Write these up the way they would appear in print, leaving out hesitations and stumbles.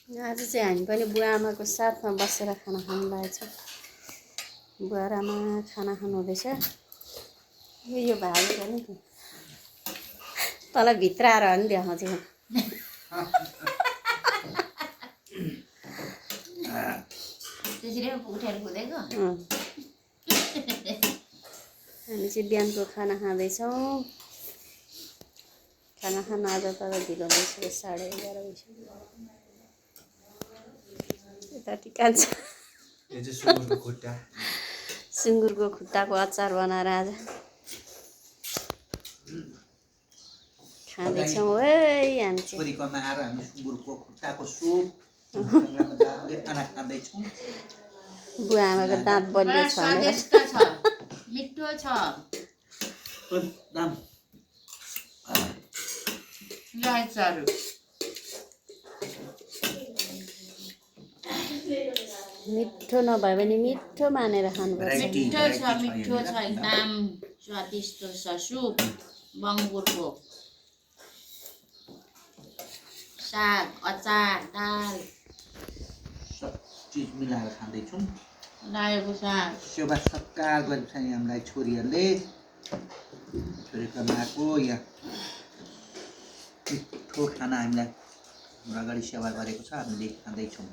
आज चाहिँ हामी पनि बुवा आमाको साथमा बसेर खाना खानु लागेको छ। बुवा र आमा खाना खानु हुँदैछ। यो भाइ पनि तल भित्र आएर हो नि देखाउँछु। त्यसरी उठेर कुदेको हामी चाहिँ बिहानको खाना खाँदैछौँ। खाना खान आज तर ढिलो भइसक्यो, 11:30 भइसक्यो। यता कान्छ सुँगुरको खुट्टाको अचार बनाएर आज खाँदैछौँ है हामी चाहिँ। बुवा आमाको दाँत बलियो छ भनेर मिठो छ। मिठो नभए पनि मिठो मानेर खानुपर्छ। मिठो छ एकदम स्वादिष्ट छ। सुप बङ्गुरको साग, अचार, दाल सब चीज मिलाएर खाँदैछौँ। रायोको साग सेवा सत्कार गरेको छ हामीलाई छोरीहरूले। छोरीको आमाको यहाँ मिठो खाना हामीलाई हाम्रो अगाडि सेवा गरेको छ, हामीले खाँदैछौँ।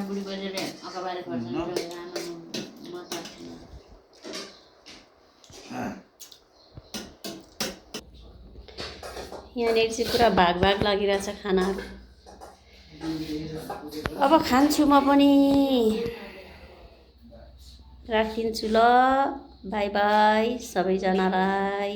बुढी बजेले अगाबारे खोर्सानी यहाँनिर चाहिँ पुरा भाग लागिरहेछ खानाहरू। अब खान्छु म पनि। राखिदिन्छु ल। बाई बाई सबैजनालाई।